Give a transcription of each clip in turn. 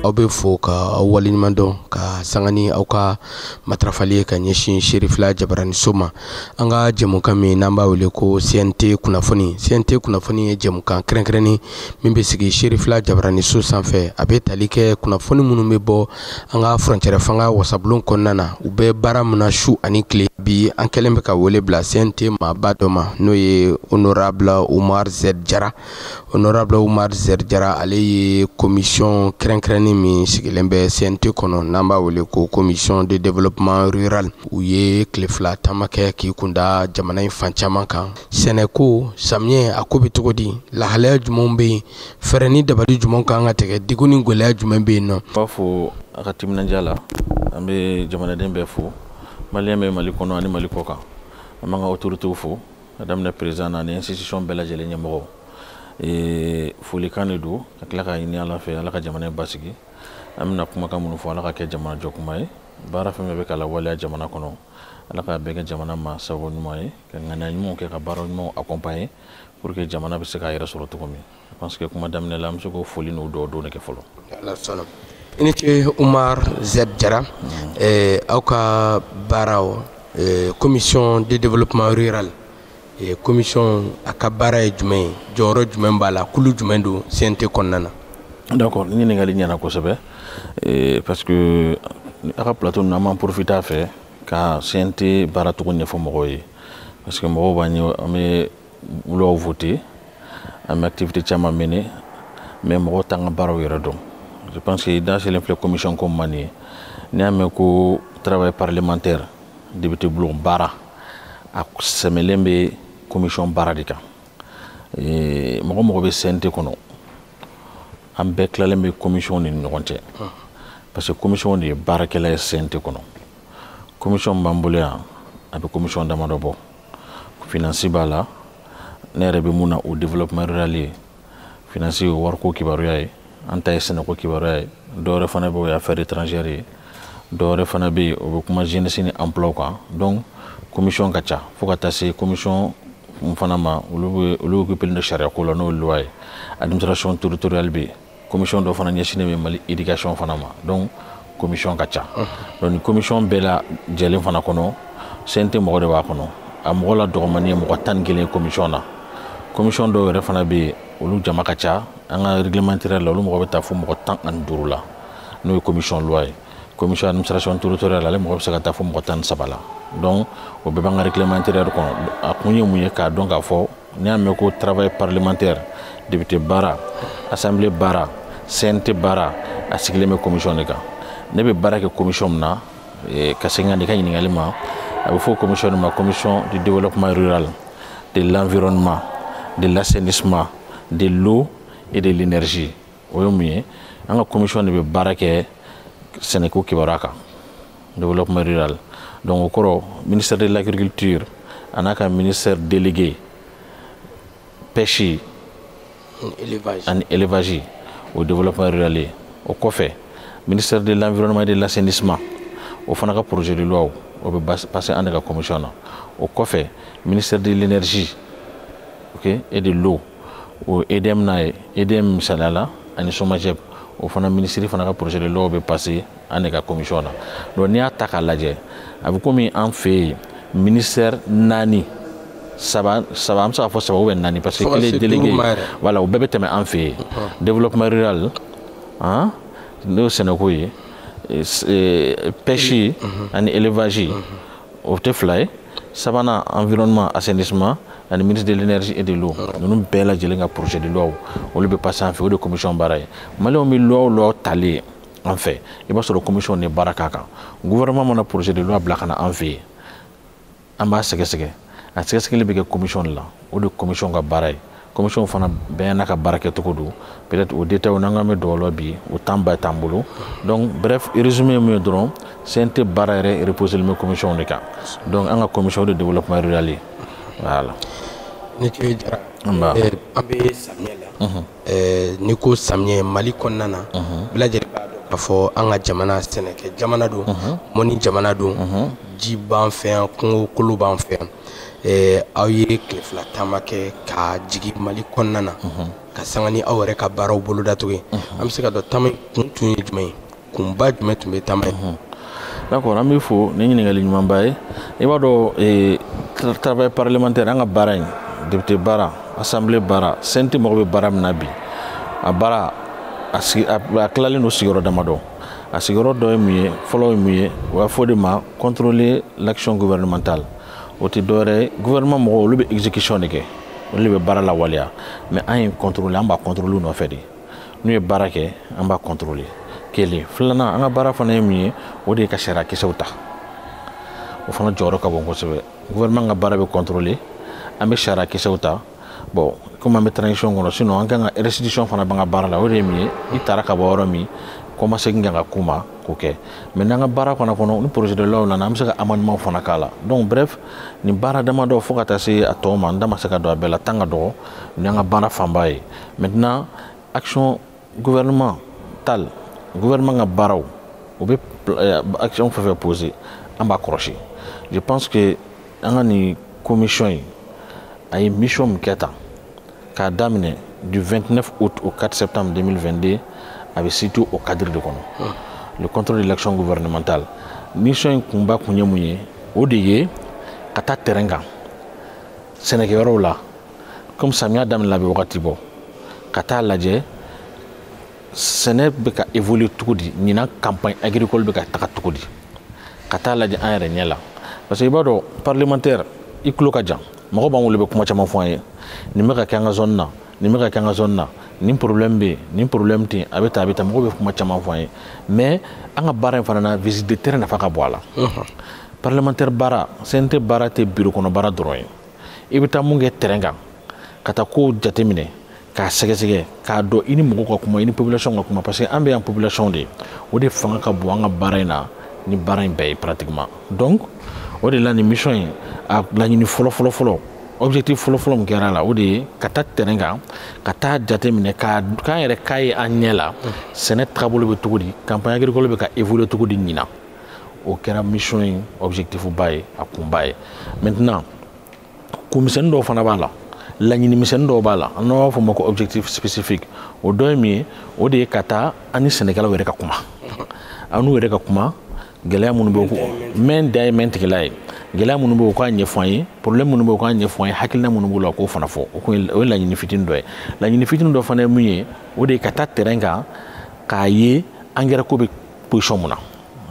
Aw bɛ fo ka aw waleɲuman dɔn ka sanga ni aw ka matarafali ye ka ɲɛsin Serifila Jabaraniso ma. An ka jɛmukan min n'an b'a wele ko CNT kunnafoni. CNT kunnafoni ye jɛmukan kɛrɛnkɛrɛnnen min bɛ sigi Serifila Jabaraniso sanfɛ. A bɛ tali kɛ kunnafoni minnu bɛ bɔ an ka furancɛrɛ fanga wasabulon kɔnɔna na, u bɛ baara min na su ani tile. Bi an kɛlen bɛ ka wele bila CNT maaba dɔ ma, n'o ye honorable Umar Z Jara. Honorable Umar Z Jara, ale ye commission kɛrɛnkɛrɛnnen min sigilen bɛ CNT kɔnɔ, n'an b'a wele ko commission de développement rural. U ye tile fila taama kɛ k'i kunda jamana in fan caman kan. Sɛnɛko, samiyɛ a ko bɛ cogo di, lahalaya jumɛnw bɛ yen, fɛɛrɛ ni dabali jumɛnw kan ka tigɛ, degun ni gɛlɛya jumɛn bɛ yen nɔ. N b'a fo a ka timinandiya la, an bɛ jamanaden bɛɛ fo, maliyɛn bɛ Mali kɔnɔ ani Mali kɔ kan. An b'an ka autorités fo, ka daminɛ président na ani institution bɛɛ lajɛlen ɲɛmɔgɔw. Folikan de don ka tila k'a ɲini Ala fɛ, Ala ka jamana in basigi. An bɛna kumakan minnu fɔ, Ala ka kɛ jamana jɔ kuma ye. Baara fɛn fɛn bɛ ka lawaleya jamana kɔnɔ, Ala k'a bɛɛ kɛ jamana ma sababu ɲuman ye, ka ŋaniya ɲumanw kɛ, ka baara ɲumanw accompagner pour que jamana bɛ se k'a yɛrɛ sɔrɔ cogo min. Je pense que kuma daminɛ la, an bɛ se k'o foli n'o dɔw don de kɛ fɔlɔ. Ala sɔnna. I ni ce Umar Z Jara. Aw ka baaraw, commission de développement rural, commission a ka baara ye jumɛn ye, jɔyɔrɔ jumɛn b'a la, kulu jumɛn don CNT kɔnɔna na? D'accord, ni ɲininkali ɲɛna kosɛbɛ, parce que a ka plateau ninnu, an b'an profiter a fɛ ka CNT baaracogo ɲɛfɔ mɔgɔw ye, parce que mɔgɔw b'an ye, an bɛ loi voter, an bɛ activité caman mener, mais mɔgɔw t'an ka baaraw yɛrɛ dɔn. Je pense que da selen filɛ commission ko man nin ye, n'i y'a mɛn ko travail parlementaire, député bulon baara, a sɛmɛlen bɛ commission baara de kan. Mɔgɔ mɔgɔ bɛ CNT kɔnɔ, an bɛɛ tilalen bɛ commission ni ɲɔgɔn cɛ, parce que commission de ye baarakɛla ye CNT kɔnɔ. Commission b'an bolo yan, a bɛ commission damadɔ bɔ. Finance b'a la, ne yɛrɛ bɛ mun na, o développement rural ye. Finance ye wariko kibaruya ye, an ta ye sɛnɛko kibaruya ye. Dɔwɛrɛ fana bɛ yen, o ye affaires étrangères ye. Dɔwɛrɛ fana bɛ yen, o bɛ kuma jeunesse ni emploi kan. Donc commission ka ca, fo ka taa se commission fana ma, olu bɛ olu occupé don sariya ko la, n'o ye loi ye. Administration territoriale bɛ yen, commission dɔ fana ɲɛsinnen bɛ Mali éducation fana ma. Donc commission ka ca. Donc ni commission bɛɛ lajɛlen fana kɔnɔ, CNT mɔgɔ de b'a kɔnɔ. A mɔgɔ la dɔgɔmani ye mɔgɔ 11 ye commission na. Commission dɔw yɛrɛ fana bɛ yen, olu jama ka ca. An ka règlement intérieur la, olu mɔgɔ bɛ taa fo mɔgɔ 15 la, n'o ye commission loi ye. Commission administration territoriale, ale mɔgɔ bɛ se ka taa fo mɔgɔ 13 la. Donc o bɛɛ b'an ka règlement intérieur kɔnɔ. A kun ye mun ye? K'a dɔn k'a fɔ n'i y'a mɛn ko travail parlementaire, député baara, assemblée baara, CNT baara, a sigilen bɛ commission de kan. Ne bɛ baara kɛ commission min na, ka segin ka na i ka ɲininkali ma, a bɛ fɔ commission de ma commission du développement rural, de l'environnement, de l'assainissement, de l'eau et de l'énergie. O ye mun ye? An ka commission de bɛ baara kɛ sɛnɛko kibaruya kan, développement rural. Donc o kɔrɔ, ministère de l'agriculture a n'a ka ministère délégué pêche ani élevage, o développement rural ye. O kɔfɛ, ministère de l'environnement et de l'assainissement, o fana ka projet de loi, o bɛ passer an de ka commission na. O kɔfɛ, ministère de l'énergie, ok, et de l'eau, o EDM n'a ye, EDM misaliya la, ani SOMAGEP, o fana ministre fana ka projet de loi bɛ passer an de ka commission na. Donc n'i y'a ta k'a lajɛ, a bɛ komi an fɛ yen ministère naani, saba saba, an bɛ se k'a fɔ saba ou bien naani, parce que kelen délégué, voilà, o bɛɛ bɛ tɛmɛ an fɛ yen. Développement rural, han, n'o ye sɛnɛko ye, pêche ani élevage, o tɛ fila ye. Sabanan, environnement, assainissement ani ministre de l'énergie et de l'eau, ninnu bɛɛ lajɛlen ka projet de loi, olu bɛ passer an fɛ. O de ye commission baara ye. Maliyɛnw bɛ loi o loi talen an fɛ, i b'a sɔrɔ commission de baara k'a kan. Gouvernement mana projet de loi bila ka na an fɛ yen, an b'a sɛgɛsɛgɛ. A sɛgɛsɛgɛli bɛ kɛ commission de la, o de ye commission ka baara ye. Commission fana bɛɛ n'a ka baara kɛcogo don. Peut-être o détail, n'an k'an bɛ don o la bi, o temps ba t'an bolo. Donc bref, résumé ye mun ye dɔrɔn, CNT baara yɛrɛ reposé bɛ commission de kan. Donc an ka commission de développement rural ye, voilà. Ni ce Jara. An bɛ samiyɛ la. N'i ko samiyɛ Mali kɔnɔna na, bɛɛ lajɛlen b'a dɔn. K'a fɔ an ka jamana sɛnɛkɛ jamana don, mɔni jamana don, ji b'an fɛ yan, kungo kolo b'an fɛ yan. Aw ye tile 2 taama kɛ ka jigin Mali kɔnɔna na, ka sanga ni aw yɛrɛ ka baaraw boloda cogo ye. An bɛ se ka dɔn taama in kun tun ye jumɛn ye, kunba jumɛn tun bɛ taama in? D'accord, an b'i fo ni ɲininkali ɲumanba ye. I b'a dɔn, travail parlementaire, an ka baara in, député baara, assemblée baara, CNT mago bɛ baara min na bi, a baara a tilalen don sigiyɔrɔ damadɔ. A sigiyɔrɔ dɔ ye mun ye? Fɔlɔ ye mun ye? U b'a fɔ de ma contrôler l'action gouvernementale. O tɛ dɔwɛrɛ ye, gouvernement mɔgɔw, olu bɛ exécution de kɛ, olu de bɛ baara lawaleya, mais an ye contrôler, an b'a contrôler nɔfɛ de. N'u ye baara kɛ, an b'a contrôler. Kelen. Filanan, an ka baara fana ye mun ye? O de ye ka sariya kisɛw ta. O fana jɔyɔrɔ ka bon kosɛbɛ. Gouvernement ka baara bɛ contrôler, an bɛ sariya kisɛw ta. Bon, komi an bɛ transition kɔnɔ, sinon an kan ka restitution fana b'an ka baara la. O de ye mun ye? I taara ka bɔ yɔrɔ min, kɔmasegin kan ka k'u ma k'o kɛ. Mais n'an ka baara fana kɔnɔ, ni projet de loi nana, an bɛ se ka amendement fana k'a la. Donc bref, nin baara damadɔ fo ka taa se a tɔw ma, n da ma se ka don a bɛɛ la, tan ka dɔgɔ, nin y'an ka baara fanba ye. Maintenant, action gouvernementale, gouvernement ka baaraw, u bɛ action fɛn fɛn poser, an b'a kɔlɔsi. Je pense que an ka nin commission in, a ye mission min kɛ tan k'a daminɛ du 29 août au 4 septembre 2022, a bɛ situé au cadre de kɔnɔ, le contrôle de l'action gouvernementale. Mission in kunba kun ye mun ye? O de ye ka taa terrain kan, sɛnɛkɛyɔrɔw la, comme samiya daminɛ a bɛ wagati bɔ, ka taa lajɛ sɛnɛ bɛ ka évoluer cogo di ɲinan, campagne agricole bɛ ka taga cogo di, ka taa lajɛ an yɛrɛ ɲɛ la. Parce que i b'a dɔn, parlementaire, i tulo ka jan, mɔgɔ b'an wele, bɛ kuma caman fɔ an ye: nin bɛ ka kɛ an ka zone na, nin bɛ ka kɛ an ka zone na, nin problème bɛ yen, nin problème tɛ yen, a bɛ tan, a bɛ tan. Mɔgɔw bɛ kuma caman fɔ an ye, mais an ka baara in fana na, visite de terrain nafa ka bon a la. Parlementaire baara, CNT baara tɛ bureau kɔnɔ baara dɔrɔn ye. I bɛ taa mun kɛ terrain kan, ka taa kow jateminɛ, k'a sɛgɛsɛgɛ, k'a dɔn, i ni mɔgɔw ka kuma, i ni population ka kuma, parce que an bɛ yan population de ye, o de fanga ka bon an ka baara in na ni baara in bɛɛ ye pratiquement. Donc o de la, nin mission in, a laɲini fɔlɔ fɔlɔ fɔlɔ, objectif fɔlɔ fɔlɔ min kɛra a la, o de ye ka taa terrain kan, ka taa jateminɛ, k'an yɛrɛ k'a ye an ɲɛ la, sɛnɛ taabolo bɛ cogo di, campagne agricole bɛ ka évoluer cogo di ɲinan. O kɛra mission in objectif ba ye, a kunba ye. Maintenant, kun misɛnnin dɔw fana b'a la, laɲini misɛnnin dɔw b'a la, an b'a fɔ o ma ko objectif spécifique. O dɔ ye min ye? O de ye ka taa an ni sɛnɛkɛlaw yɛrɛ ka kuma, an n'u yɛrɛ ka kuma, gɛlɛya minnu bɛ yen, mɛn dan ye mɛn tigɛla ye, gɛlɛya minnu bɛ yen, u k'a ɲɛfɔ an ye, problème minnu bɛ yen, u k'a ɲɛfɔ an ye, hakilina minnu b'u la, u k'o fana fɔ. O kun ye, o ye laɲini fitinin dɔ ye. Laɲini fitinin dɔ fana ye mun ye? O de ye ka taa terrain kan, k'a ye engrais ko bɛ position mun na,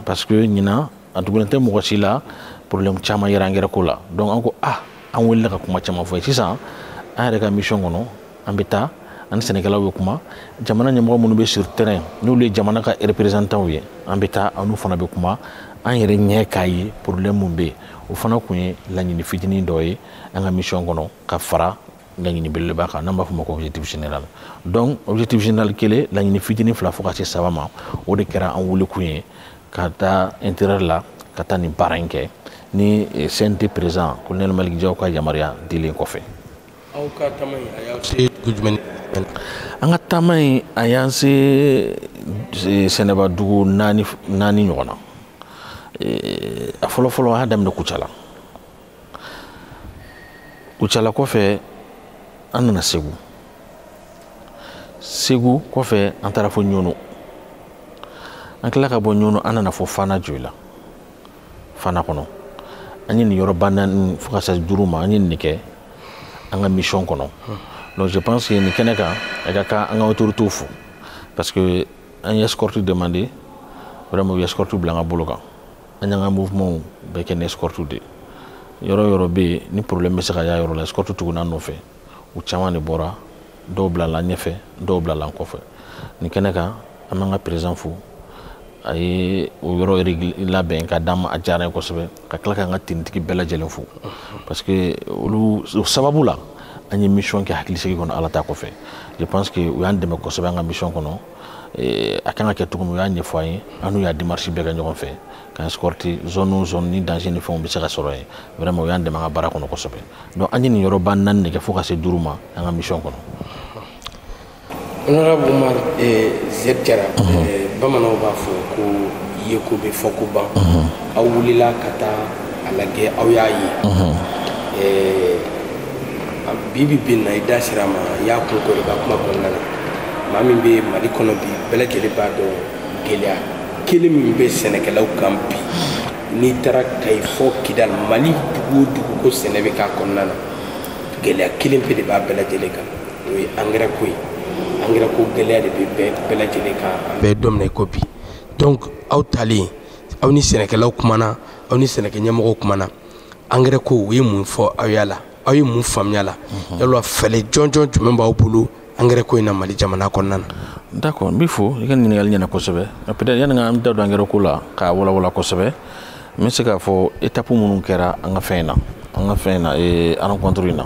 parce que ɲinan, a dogolen tɛ mɔgɔ si la, problème caman yera engrais ko la. Donc an ko, ah, an wulila ka kuma caman fɔ ye. Sisan, an yɛrɛ ka mission kɔnɔ, an bɛ taa an ni sɛnɛkɛlaw bɛ kuma, jamana ɲɛmɔgɔ minnu bɛ sur terrain, n'olu ye jamana ka représentants ye, an bɛ taa an n'u fana bɛ kuma, an yɛrɛ ɲɛ k'a ye problème mun bɛ yen. O fana kun ye laɲini fitinin dɔ ye an ka mission kɔnɔ, ka fara laɲini belebeleba kan, n'an b'a fɔ o ma ko objectif général. Donc objectif général kelen, laɲini fitinin 2 fo ka se 3 ma, o de kɛra an weelekun ye ka taa intérieur la, ka taa nin baara in kɛ ni CNT président colonel Malick Diaw ka yamaruya dilen kɔfɛ. Aw ka taama in, a y'aw se dugu jumɛn? An ka taama in, a y'an se sɛnɛbadugu naani naani ɲɔgɔn na. A fɔlɔ fɔlɔ, an y'a daminɛ Kucala. Kucala kɔfɛ, an nana Segu. Segu kɔfɛ, an taara fo Ɲɔnɔ. An tila ka bɔ Ɲɔnɔ, an nana fo Fana Joyila, Fana kɔnɔ. An ye nin yɔrɔba naani fo ka se 5 ma, an ye nin kɛ an ka mission kɔnɔ. Donc je pense que nin kɛnɛ kan, a ka kan an ka autorités fo, parce que an ye escorte demandé, vraiment u ye escorte bila an ka bolo kan. An y'an ka mouvement bɛɛ kɛ ni escorte de ye. Yɔrɔ o yɔrɔ bɛ yen ni problème bɛ se ka y'a yɔrɔ la, escorte tuguna an nɔfɛ. U caman de bɔra, dɔw bilala ɲɛfɛ, dɔw bilala kɔfɛ. Nin kɛnɛ kan, an b'an ka président fo, a ye o yɔrɔ labɛn ka d'an ma, a diyara n ye kosɛbɛ. Ka tila k'an ka tenitigi bɛɛ lajɛlen fo, parce que olu o sababu la, an ye mission kɛ hakilisigi kɔnɔ, Ala ta kɔfɛ. Je pense que u y'an dɛmɛ kosɛbɛ an ka mission kɔnɔ. A kan ka kɛ cogo min, u y'a ɲɛfɔ an ye, an n'u y'a démarche bɛɛ kɛ ɲɔgɔn fɛ, k'an escorter zone o zone ni danger ni fɛnw bɛ se ka sɔrɔ yen. Vraiment, u y'an dɛmɛ an ka baara kɔnɔ kosɛbɛ. Donc an ye nin yɔrɔba naani de kɛ fo ka se 5 ma an ka mission kɔnɔ. Honorable Oumar Z Diarra, bamananw b'a fɔ ko yeko bɛ fɔ ko ban. Aw wulila ka taa a lajɛ, aw y'a ye. Bi bi in na, i da sera a ma, i y'a kun kɔri i ka kuma kɔnɔna na. Maa min bɛ Mali kɔnɔ bi, bɛɛ lajɛlen b'a dɔn gɛlɛya kelen min bɛ sɛnɛkɛlaw kan bi. N'i taara Kayi fɔ Kidali, Mali dugu o dugu ko sɛnɛ bɛ k'a kɔnɔna na, gɛlɛya kelen pe de b'a bɛɛ lajɛlen kan, o ye angɛrɛ ko ye. Angɛrɛ ko gɛlɛya de bɛ bɛɛ lajɛlen kan an bɛ don min na i ko bi. Donc aw talen, aw ni sɛnɛkɛlaw kumana, aw ni sɛnɛkɛ ɲɛmɔgɔw kumana, angɛrɛ ko u ye mun fɔ aw y'a la, aw ye mun faamuya la? Yala fɛɛrɛ jɔnjɔn jumɛn b'aw bolo angɛrɛ ko in na Mali jamana kɔnɔna na? D'accord, n b'i fo, i ka ɲininkali ɲɛna kosɛbɛ. Peut-être yanni an da don angɛrɛ ko la k'a walawala kosɛbɛ, n bɛ se k'a fɔ étape minnu kɛra an ka fɛn in na, an ka fɛn in na, rencontre in na,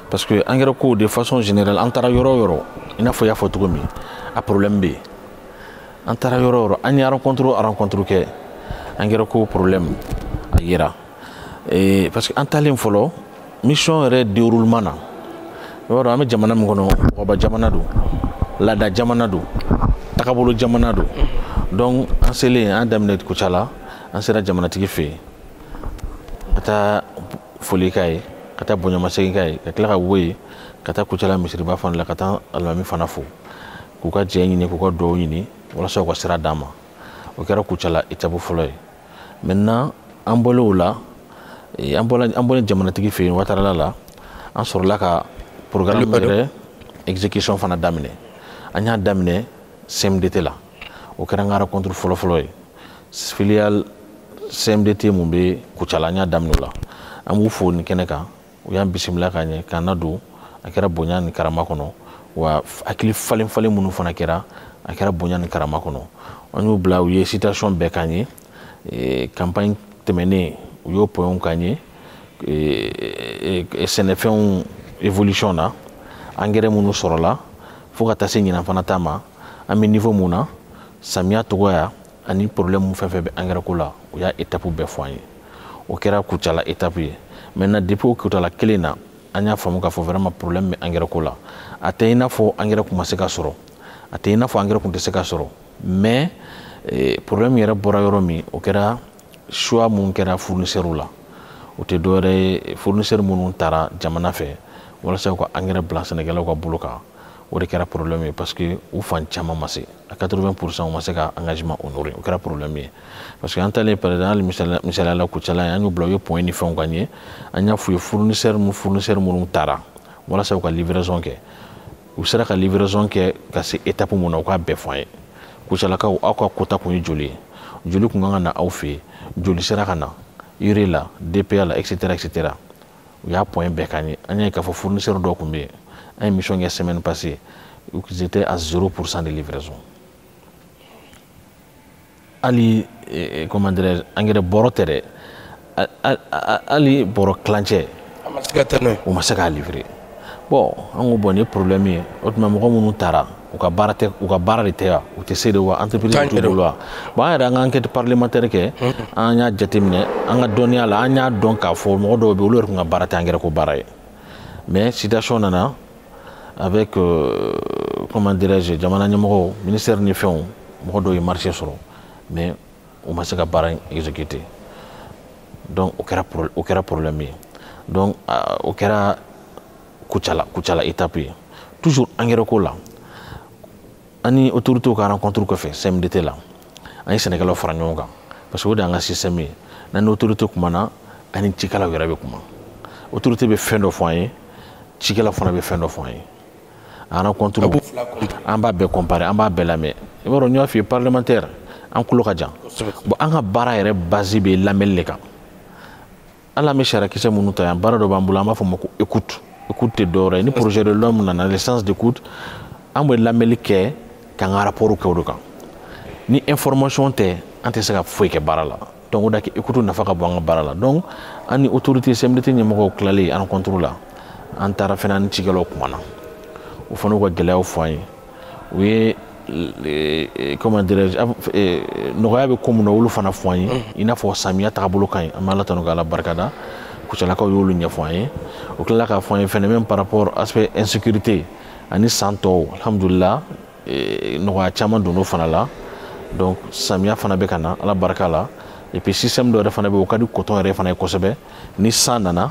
parce que angɛrɛ ko, de façon générale, an taara yɔrɔ o yɔrɔ, i n'a fɔ i y'a fɔ cogo min, a problème bɛ yen. An taara yɔrɔ o yɔrɔ, an ye rencontre o rencontre kɛ, angɛrɛ ko problème a yera, parce que an taalen fɔlɔ mission yɛrɛ déroulement na, i b'a dɔn an bɛ jamana min kɔnɔ, mɔgɔba jamana don, laada jamana don, tagabolo jamana don. Donc an selen, an daminɛ Kucala, an sera jamanatigi fɛ yen ka taa foli k'a ye, ka taa bonyamasegin k'a ye, ka tila ka bɔ yen ka taa Kucala misiriba fana la, ka taa alimami fana fo k'u ka jɛ ɲini, k'u ka duwawu ɲini walasa u ka sira d'an ma. O kɛra Kucala étape fɔlɔ ye. Maintenant, an bɔlen o la, an bɔlen jamanatigi fɛ yen Watarala la, an sɔrɔla ka programme yɛrɛ exécution fana daminɛ. An y'a daminɛ CMDT la. O kɛra an ka rencontre fɔlɔ-fɔlɔ ye. Filiale CMDT mun bɛ Kucala, an y'a daminɛ o la. An b'u fo nin kɛnɛ kan, u y'an bisimila ka ɲɛ k'an ladon, a kɛra bonya ni karama kɔnɔ. Wa hakili falen falen minnu fana kɛra, a kɛra bonya ni karama kɔnɔ. An y'u bila u ye situation bɛɛ k'an ye. Campagne tɛmɛnen, u y'o points k'an ye, sɛnɛfɛnw évolution na, engrais minnu sɔrɔla fo ka taa se ɲinan fana ta ma, an bɛ niveau mun na, samiya togoya ani problème fɛn fɛn bɛ engrais ko la, u y'a étape bɛɛ fɔ an ye. O kɛra Kucala étape ye. Maintenant, depuis o Kucala kelen na, an y'a faamu k'a fɔ vraiment problème bɛ engrais ko la. A tɛ i n'a fɔ engrais kun ma se ka sɔrɔ, a tɛ i n'a fɔ engrais kun tɛ se ka sɔrɔ, mais problème yɛrɛ bɔra yɔrɔ min, o kɛra choix mun kɛra fournisseur la. O tɛ dɔwɛrɛ ye, fournisseur minnu taara jamana fɛ walasa u ka engrais bila sɛnɛkɛlaw ka bolo kan, o de kɛra problème ye, parce que u fan caman ma se a 80%, u ma se ka engagement honorer. O kɛra problème ye, parce que an taalen, par exemple, hali misaliya la, Kucala an y'u bila u ye point ni fɛnw k'an ye. An y'a f'u ye fournisseur minnu taara walasa u ka livraison kɛ, u sera ka livraison kɛ ka se étape mun na, u k'a bɛɛ fɔ an ye. Kucalakaw, aw ka quota kun ye joli ye? Joli kun kan ka na aw fɛ yen? Joli sera ka na urée la, DPA la, etc., etc.? U y'a point bɛɛ k'an ye. An y'a ye k'a fɔ fournisseur dɔw kun bɛ yen, an ye mission kɛ semaine passée, ils étaient à 0% de livraison. Hali, comment dirais-je, engrais bɔrɔ tɛ dɛ, hali bɔrɔ kilancɛ u ma se k'a livrer. Bon, an ko bon, nin ye problème ye. O tuma mɔgɔ minnu taara, u ka baara tɛ, u ka baara de tɛ wa? U tɛ se de wa? Entreprise t'u bolo wa? Bon, an yɛrɛ, an ka enquête parlementaire kɛ, an y'a jateminɛ, an ka dɔnniya la, an y'a dɔn k'a fɔ mɔgɔ dɔw bɛ yen, olu yɛrɛ tun ka baara tɛ engrais ko baara ye. Mais situation nana avec, comment dirais-je, jamana ɲɛmɔgɔw, ministère ni fɛnw, mɔgɔ dɔw ye marché sɔrɔ, mais u ma se ka baara in exécuter. Donc o kɛra problème ye. Donc o kɛra Kucala étape ye. Toujours engrais ko la, an ni autorités ka rencontre kɔfɛ CMDT la, an ye sɛnɛkɛlaw fara ɲɔgɔn kan, parce que o de y'an ka système ye. N'an ni autorité kumana, an ni cikɛlaw yɛrɛ bɛ kuma. Autorité bɛ fɛn dɔ fɔ an ye, cikɛlaw fana bɛ fɛn dɔ fɔ an ye. A rencontre, an b'a bɛɛ comparer, an b'a bɛɛ lamɛn. I b'a dɔn, n y'a f'i ye, parlementaire, an tulo ka jan. Bon, an ka baara yɛrɛ base bɛ lamɛnli de kan. Hali an bɛ sariyakisɛ minnu ta yan, baara dɔ b'an bolo, an b'a fɔ o ma ko écoute. Écoute tɛ dɔwɛrɛ ye, ni projet de loi mun nana, les séances d'écoute, an bɛ lamɛnli kɛ k'an ka rapport kɛ o de kan. Ni information tɛ, an tɛ se ka foyi kɛ baara la. Donc o de kɛ écoute nafa ka bon an ka baara la. Donc an ni autorité CMDT ɲɛmɔgɔw tilalen rencontre la, an taara fɛnɛ, an ni cikɛlaw kumana, o fana y'u ka gɛlɛyaw fɔ an ye. U ye, comment dirais-je, nɔgɔya bɛ ko mun na, olu fana fɔ an ye, i n'a fɔ samiya tagabolo ka ɲi, an bɛ Ala tanu k'Ala barikada. Kucalakaw y'olu ɲɛfɔ an ye. O tilala k'a fɔ an ye fɛnɛ, même par rapport aspect insécurité, Ani san tɔw, alhamdulillah, nɔgɔya caman donn'o fana la. Donc samiya fana bɛ ka na, Ala barika la. Et puis système dɔ yɛrɛ fana bɛ yen, o ka di coton yɛrɛ fana ye kosɛbɛ. Ni san nana,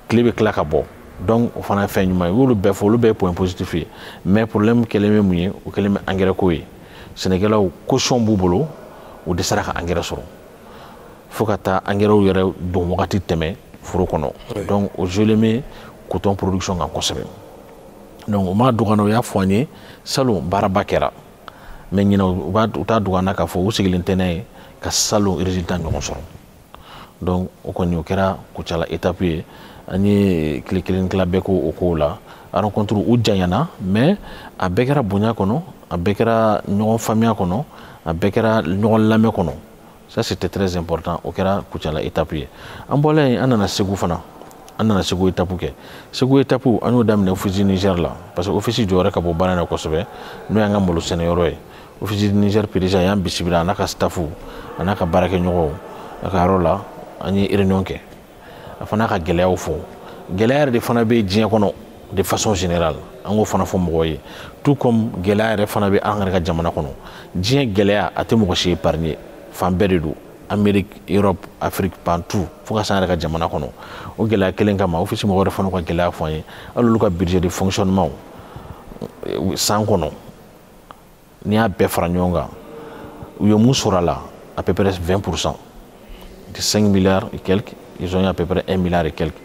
tile bɛ tila ka bɔ. Donc o fana ye fɛn ɲuman ye. U y'olu bɛɛ fɔ, olu bɛɛ ye point positif ye. Mais problème kɛlen bɛ mun ye? O kɛlen bɛ engrais ko ye. Sɛnɛkɛlaw, caution b'u bolo, u dɛsɛra ka engrais sɔrɔ fo ka taa engrais yɛrɛ don wagati tɛmɛ foro kɔnɔ. Donc o jouelen bɛ coton production kan kosɛbɛ. Donc u m'a dogo an na, u y'a fɔ an ye salon baaraba kɛra, mais ɲinɛ u t'a dogo an na k'a fɔ u sigilen tɛ n'a ye ka salon résultat ɲɔgɔn sɔrɔ. Donc o kɔni, o kɛra Kucala étape ye. An ye tile kelen tila bɛɛ ko o kow la. Rencontre u janyana, mais a bɛɛ kɛra bonya kɔnɔ, a bɛɛ kɛra ɲɔgɔn faamuya kɔnɔ, a bɛɛ kɛra ɲɔgɔn lamɛn kɔnɔ. Ça, c'était très important. O kɛra Kucala étape ye. An bɔlen yen, an nana Segu fana. An nana Segu étape kɛ. Segu étape, an y'o daminɛ Office du Niger la, parce que office jɔyɔrɔ ka bon baara in na kosɛbɛ, n'o y'an ka malo sɛnɛyɔrɔ ye. Office du Niger PDG a y'an bisimila, a n'a ka staff, a n'a ka baarakɛɲɔgɔnw, a ka yɔrɔ la. An ye réunion kɛ, a fana ka gɛlɛyaw fɔ. Gɛlɛya yɛrɛ de fana bɛ diɲɛ kɔnɔ de façon générale, an k'o fana fɔ mɔgɔw ye, tout comme gɛlɛya yɛrɛ fana bɛ an yɛrɛ ka jamana kɔnɔ. Diɲɛ gɛlɛya, a tɛ mɔgɔ si épargner, fan bɛɛ de don, Amérique, Europe, Afrique, partout, fo ka s'an yɛrɛ ka jamana kɔnɔ. O gɛlɛya kelen kama, office mɔgɔw yɛrɛ fana ka gɛlɛya fɔ an ye. Hali olu ka budget de fonctionnement san kɔnɔ, n'i y'a bɛɛ fara ɲɔgɔn kan, u ye mun sɔrɔ a la? À peu près 20%, de 5 milliards et quelques, ils ont eu à peu près 1 milliard et quelques.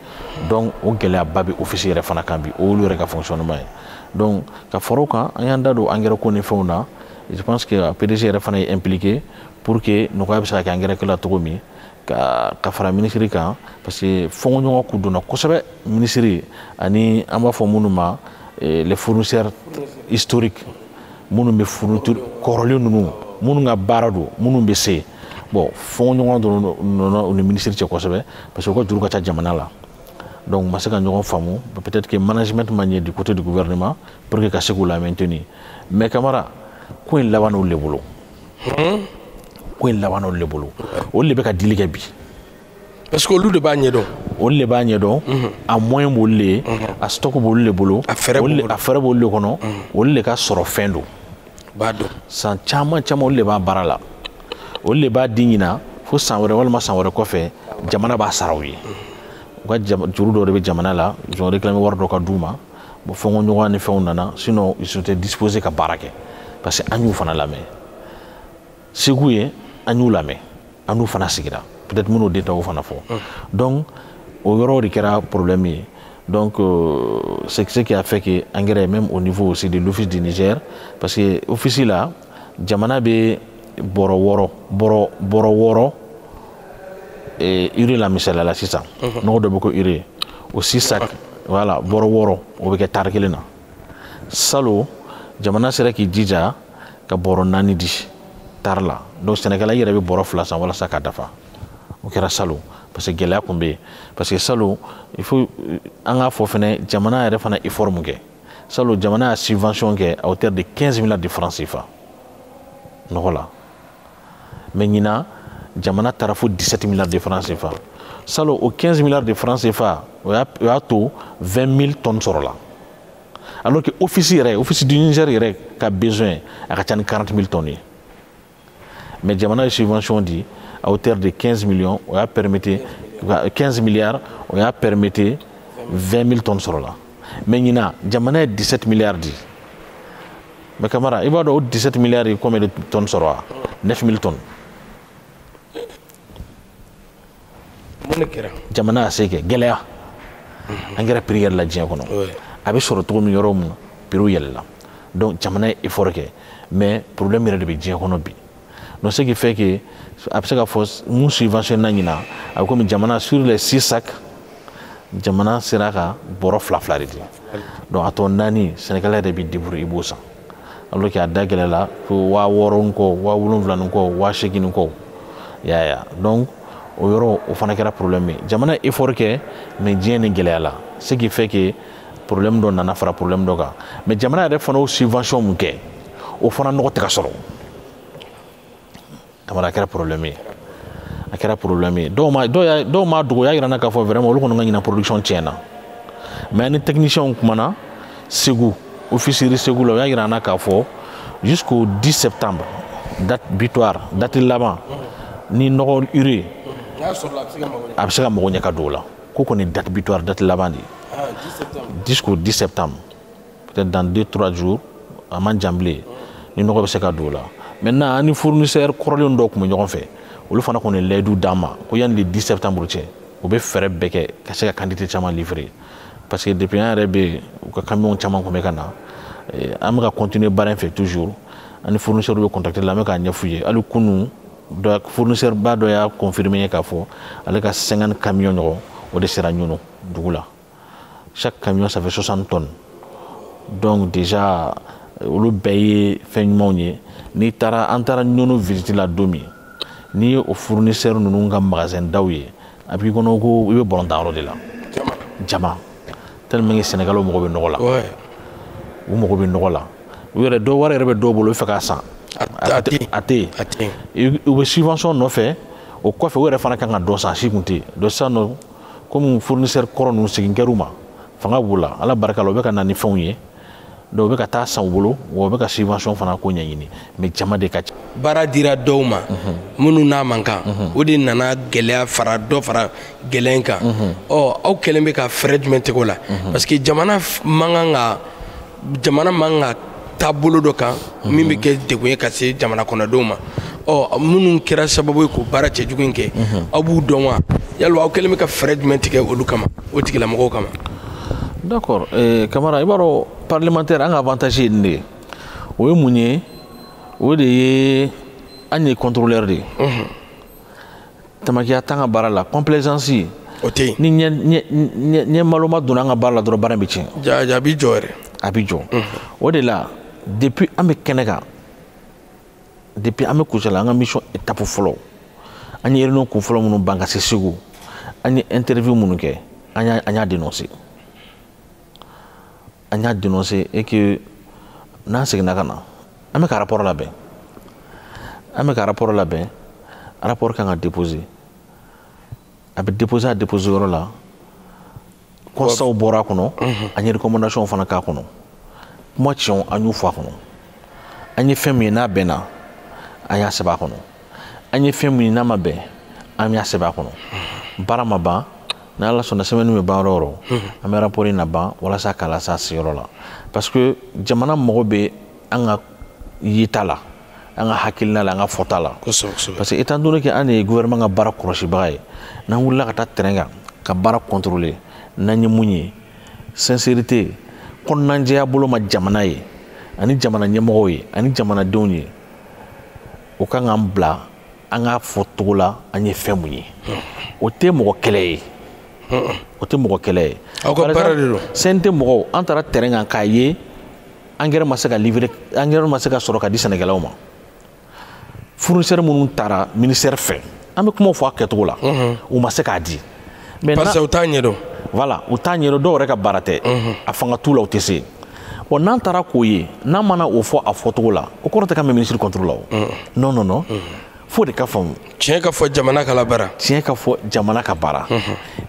Donc o gɛlɛyaba bɛ office yɛrɛ fana kan bi, o y'olu yɛrɛ ka fonctionnement ye. Donc ka fara o kan, an y'an da don engrais ko ni fɛnw na. Je pense que PDG yɛrɛ fana ye impliqué pour que nɔgɔya bɛ se ka kɛ engrais ko la cogo min, ka fara ministre kan, parce que fɔnkɔɲɔgɔn kun donna kosɛbɛ ministre ani an b'a fɔ minnu ma les fournisseurs historiques, minnu bɛ fourniture kɔrɔlen ninnu, minnu ka baara don, minnu bɛ se. Bon, fɔnkɔɲɔgɔn donna u ni ministre cɛ kosɛbɛ, parce que u ka juru ka ca jamana la. Donc u ma se ka ɲɔgɔn faamu. Peut-être que management ma ɲɛ du côté du gouvernement pour que ka se k'u la maintenir. Mais Kamara, ko in laban n'olu de bolo, ko in laban n'olu de bolo, olu de bɛ ka dili kɛ bi. Parce que olu de b'a ɲɛdɔn. Olu de b'a ɲɛdɔn, a moyen b'olu de ye, a stock b'olu de bolo, a fɛɛrɛ b'olu a fɛɛrɛ b'olu de kɔnɔ, olu de ka sɔrɔ fɛn don. B'a dɔn. San caman caman, olu de b'a baara la, olu de b'a di ɲina fo san wɛrɛ walima san wɛrɛ kɔfɛ, jamana b'a sara u ye. U ka juru dɔw de bɛ jamana la, ils ont réclamé wari dɔ ka d'u ma. Bon, fɔnkɔɲɔgɔnya ni fɛnw nana, sinon ils étaient disposés ka baara kɛ, parce que an y'u fana lamɛn. Segu ye, an y'u lamɛn, an n'u fana sigira, peut-être minnu détails fana fɔ. Donc o yɔrɔ de kɛra problème ye. Donc c'est ce qui a fait que engrais, même au niveau aussi de l'Office du Niger, parce que office la, jamana bɛ bɔrɔ wɔɔrɔ, bɔrɔ wɔɔrɔ urée la, misaliya la sisan, nɔgɔ dɔ bɛ ko urée, o six sacs, voilà, bɔrɔ wɔɔrɔ, o bɛ kɛ tari kelen na. Salon, jamana sera k'i jija ka bɔrɔ 4 di tari la. Donc sɛnɛkɛla yɛrɛ bɛ bɔrɔ 2 san walasa k'a dafa. O kɛra salon, parce que gɛlɛya kun bɛ yen. Parce que salon, il faut an k'a fɔ fɛnɛ, jamana yɛrɛ fana effort mun kɛ salon, jamana y'a subvention kɛ à hauteur de 15 milliards de francs CFA nɔgɔ la. Mais ɲinan, jamana taara fo 17 milliards de francs CFA. Salon, o 15 milliards de francs CFA, o y'a to 20 000 tonnes sɔrɔ la, alors que office yɛrɛ, Office du Niger yɛrɛ ka besoin a ka ca ni 40 000 tonnes ye. Mais jamana ye subvention di à hauteur de 15 millions, o y'a permettre 15 milliards, o y'a permettre 20 000 tonnes sɔrɔ la. Mais ɲinan, jamana ye 17 milliards di. Mais Kamara, i b'a dɔn o 17 milliards ye combien de tonnes sɔrɔ wa? 9 000 tonnes. Mun de kɛra? Jamana y'a se kɛ, gɛlɛya. Engrais prix yɛlɛla diɲɛ kɔnɔ. A bɛ sɔrɔ cogo min, yɔrɔ min prix yɛlɛla. Donc jamana ye effort kɛ, mais problème yɛrɛ de bɛ diɲɛ kɔnɔ bi. Donc ce qui fait que a bɛ se ka fɔ mun subvention na ɲinan, a bɛ komi jamana, sur les 6 sacs, jamana sera ka bɔrɔ 2 2 de di. Donc a tɔ 4, sɛnɛkɛla yɛrɛ b'i débrouiller, i b'o san. Alors que a da gɛlɛla fo 6000 ni kɔ, 7000 ni kɔ, 8000 ni kɔ. I y'a ye. Donc o yɔrɔ, o fana kɛra problème ye. Jamana ye effort kɛ, mais diɲɛ ni gɛlɛya la, ce qui fait que problème dɔ nana fara problème dɔ kan. Mais jamana yɛrɛ fana y'o subvention mun kɛ, o fana nɔgɔ tɛ ka sɔrɔ. Kamara, a kɛra problème ye, a kɛra problème ye. Dɔw ma dogo, y'a yira n na k'a fɔ vraiment olu kɔni ka ɲinan production tiɲɛna. Mais ni technicien kumana Segu, office Segu la, u y'a yira an na k'a fɔ jusqu'au 10 septembre, date butoir, date laban, ni nɔgɔ urée a bɛ se ka mago ɲɛ ka don o la. Ko kɔni date butoir, date laban de ye jusqu'au 10 septembre, peut-être dans 2-3 jours, a man jan bilen, ni nɔgɔ bɛ se ka don o la. Maintenant, an ni fournisseur kɔrɔlen dɔw tun bɛ ɲɔgɔn fɛ, olu fana kɔni layidu d'an ma ko yanni le 10 septembre cɛ, u bɛ fɛɛrɛ bɛɛ kɛ ka se ka quantité caman livrer, parce que depuis an yɛrɛ bɛ yen, u ka camion caman tun bɛ ka na. An bɛ ka continuer baara in fɛ toujours, an ni fournisseur bɛ contacter la, an bɛ k'a ɲɛf'u ye. Hali kunun, dɔ fournisseur ba dɔ y'a confirmer ye k'a fɔ ale ka 50 camion ɲɔgɔn o de sera Ɲɔnɔ dugu la. Chaque camion, ça fait 60 tonnes. Donc déjà, olu bɛɛ ye fɛn ɲumanw ye. N'i taara, an taara Ɲɔnɔ visite la don min, n'i ye o fournisseur ninnu ka magasin daw ye, a b'i kɔnɔ ko i bɛ bɔlɔntan yɔrɔ de la. Jama tellement que Sénégalais mago bɛ nɔgɔ la, u mago bɛ nɔgɔ la. U yɛrɛ dɔw wari yɛrɛ bɛ dɔw bolo, u bɛ fɛ k'a san, a tɛ yen. U bɛ subvention nɔfɛ, o kɔfɛ u yɛrɛ fana kan ka dɔ san, a si kun tɛ yen. Donc sisan nɔ, komi fournisseur kɔrɔ ninnu segin kɛr'u ma, fanga b'u la, Ala barika la, u bɛ ka na ni fɛnw ye. Donc u bɛ ka taa san u bolo, wa u bɛ ka subvention fana ko ɲɛɲini, mais jama de ka ca. Baara dira dɔw ma minnu n'a man kan, o de nana gɛlɛya fara dɔ fara gɛlɛya in kan. Ɔ, aw kɛlen bɛ ka fɛɛrɛ jumɛn tigɛ o la? Parce que jamana man kan ka taabolo dɔ kan min bɛ kɛ degun ye ka se jamana kɔnɔdenw ma. Ɔ, minnu kɛra sababu ye k'o baara cɛjugu in kɛ, aw b'u dɔn wa? Yalima aw kɛlen bɛ ka fɛɛrɛ jumɛn tigɛ olu kama, o tigilamɔgɔw kama? D'accord, Kamara, i b'a dɔn, parlementaire, an ka avantage ye nin de ye. O ye mun ye? O de ye an ye contrôleur de ye. Tamakiya t'an ka baara la, complaisance o tɛ yen. Ni ɲɛ maloma donna an ka baara la dɔrɔn, baara in bɛ tiɲɛ. Ja, a b'i jɔ yɛrɛ. A bɛ jɔ. O de la, depuis an bɛ kɛnɛ kan, depuis an bɛ Kucala, an ka mission étape fɔlɔ, an ye réunion kun fɔlɔ minnu ban ka se Segu, an ye interview minnu kɛ, an y'a dénoncé. An y'a dénoncé et que n'an seginna ka na, an bɛ ka rapport labɛn. An bɛ ka rapport labɛn, rapport kan ka déposer. A bɛ déposer a déposer yɔrɔ la. Constat bɔra a kɔnɔ, an ye recommandation fana k'a kɔnɔ. Kuma tiɲɛw, an y'u fɔ a kɔnɔ. An ye fɛn min ye n'a bɛnna, an y'a sɛbɛn a kɔnɔ. An ye fɛn min ye n'a ma bɛn, an y'a sɛbɛn a kɔnɔ. Baara ma ban. Ni Ala sɔnna, semaine bɛ ban yɔrɔ o yɔrɔ, an bɛ rapport in na ban walasa k'a lase a seyɔrɔ la, parce que jamana mago bɛ an ka yeta la, an ka hakilina la, an ka fɔta la. Parce que étant donné que an de ye gouvernement ka baara kɔlɔsibaga ye, n'an wulila ka taa terrain kan ka baara contrôler, n'an ye mun ye, sincérité, kɔnɔnajɛya bolo ma jamana ye ani jamana ɲɛmɔgɔw ye ani jamanadenw ye, o kan k'an bila an k'a fɔ togo la an ye fɛn mun ye. O tɛ mɔgɔ kɛlɛ ye, o tɛ mɔgɔ kɛlɛ ye. Aw ka baara de don. CNT mɔgɔw, an taara terrain kan k'a ye engrais ma se ka livrer, engrais ma se ka sɔrɔ ka di sɛnɛkɛlaw ma. Fournisseur minnu taara ministère fɛ, an bɛ kumaw fɔ a kɛcogo la, u ma se k'a di. Mais parce que u t'a ɲɛdɔn. Voilà, u t'a ɲɛdɔn, dɔw yɛrɛ ka baara tɛ, a fanga t'u la, u tɛ se. Bon, n'an taara k'o ye, n'an mana o fɔ a fɔcogo la, o kɔrɔ tɛ k'an bɛ ministre contre la o. Non, non, non, fo de ka faamu. Tiɲɛ ka fɔ, jamana ka la baara. Tiɲɛ ka fɔ, jamana ka baara.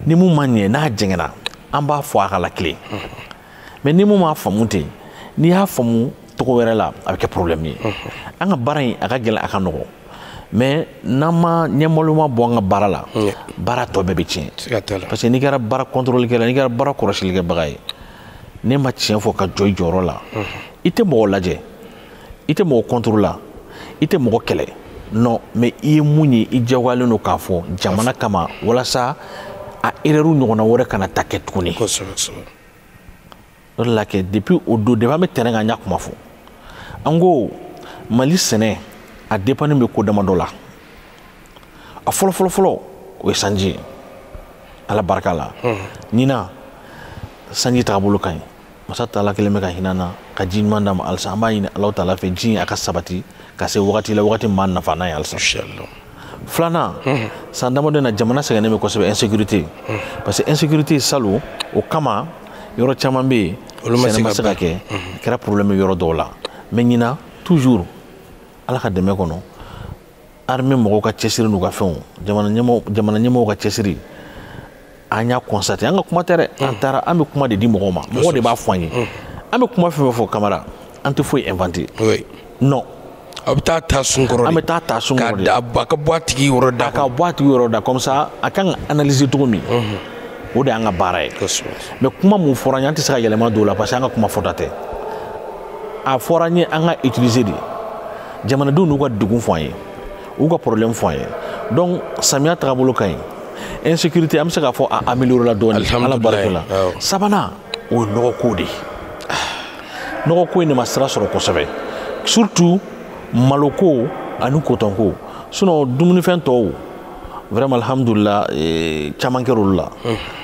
Ni mun ma ɲɛ, n'a jɛngɛnna, an b'a fɔ a ka lakile. Mais ni mun m'a faamu ten, n'i y'a faamu cogo wɛrɛ la, a bɛ kɛ problème ye. An ka baara in, a ka gɛlɛn, a ka nɔgɔn, mais n'an ma ɲɛmaloma bɔ an ka baara la, baara tɔ bɛɛ bɛ tiɲɛ. Parce que n'i kɛra baara contrôle kɛla, n'i kɛra baara kɔlɔsilikɛbaga ye, n'e ma tiɲɛ fɔ ka jɔ i jɔyɔrɔ la, i tɛ mɔgɔ lajɛ, i tɛ mɔgɔ contre la, i tɛ mɔgɔ kɛlɛ, non, mais i ye mun ye, i diyagoyalen don k'a fɔ jamana kama walasa a erreur ɲɔgɔnna wɛrɛ kana ta kɛ tuguni. O de la kɛ, depuis o don, depuis an bɛ terrain kan, an y'a kuma fɔ. An ko Mali sɛnɛ, a dépend bɛ ko damadɔ la. A fɔlɔ fɔlɔ fɔlɔ, o ye sanji ye. Ala barika la, ɲinan sanji tagabolo ka ɲi. Masa taala kelen bɛ ka hinɛ na ka ji ɲuman d'a ma halisa. An b'a ɲini Alahu taala fɛ, ji in a ka sabati ka se wagati la, wagati min b'a nafa n'a ye halisa. Filanan, san damadɔ in na, jamana sɛgɛnnen bɛ kosɛbɛ, insécurité. Parce que insécurité salon, o kama yɔrɔ caman bɛ yen, sɛnɛ ma se ka kɛ, a kɛra problème ye yɔrɔ dɔw la. Mais ɲinan, toujours Ala ka dɛmɛ kɔnɔ, armée mɔgɔw ka cɛsiri n'u ka fɛnw, jamana ɲɛmɔgɔw ka cɛsiri, an y'a constaté. An ka kuma tɛ dɛ, an taara, an bɛ kuma de di mɔgɔw ma, mɔgɔw de b'a fɔ an ye. An bɛ kuma fɛn fɛn fɔ Kamara, an tɛ foyi inventé. Oui. Non. A bɛ taa ta sun kɔrɔ de. An bɛ taa ta sun kɔrɔ de. A ka bɔ a tigi yɔrɔ da. A ka bɔ a tigi yɔrɔ da comme ça a kan ka analyser cogo min. O de y'an ka baara ye. Kosɛbɛ. Mais kuma mun fɔra an ye, an tɛ se ka yɛlɛma don o la parce que an ka kuma fɔta tɛ. A fɔra an ye an ka utiliser de. Jamanadenw n'u ka degun fɔ an ye, u ka problème fɔ an ye. Donc samiya tagabolo ka ɲi. Insécurité an bɛ se k'a fɔ a amélioré la dɔɔnin. Ala barika la. Sabanan o ye nɔgɔko de ye. Nɔgɔko in de ma sira sɔrɔ kosɛbɛ. Surtout maloko ani kotɔnko. Sinon dumunifɛn tɔw vraiment alhamdulillah caman kɛra olu la.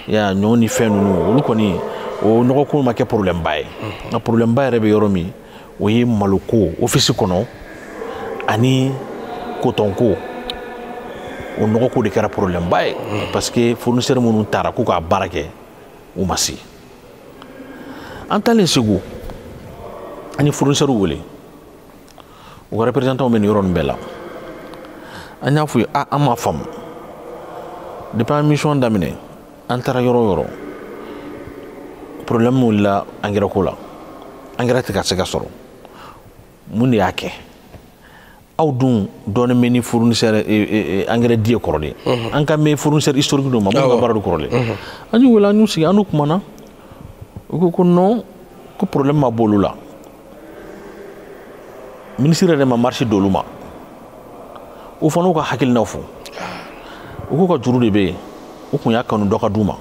Ya ɲɔ ni fɛn ninnu olu kɔni o nɔgɔko ma kɛ problème ba ye. Nka problème ba yɛrɛ bɛ yɔrɔ min o ye maloko office kɔnɔ ani kotɔnko. O nɔgɔko de kɛra problème ba ye. Parce que fournisseur minnu taara k'u k'a baara kɛ u ma se. An taalen Segu an ye fournisseur wele. U ka représentant bɛ nin yɔrɔ nin bɛɛ la. An y'a f'u ye a an m'a faamu. Depuis an mission daminɛ an taara yɔrɔ o yɔrɔ problème wulila engrais ko la. Engrais tɛ ka se ka sɔrɔ. Mun de y'a kɛ? Aw dun dɔɔnin bɛ ni fournisseur engrais di ye kɔrɔlen. An ka mɛn fournisseur historique dɔ ma minnu ka baara don kɔrɔlen. An y'u wele an y'u sigi an n'u kumana. U ko ko non ko problème ma bɔ olu la. Ministre yɛrɛ ma marché d'olu ma. U fana y'u ka hakilinaw fɔ. U k'u ka juru de bɛ yen. U kun y'a kanu dɔ ka d'u ma.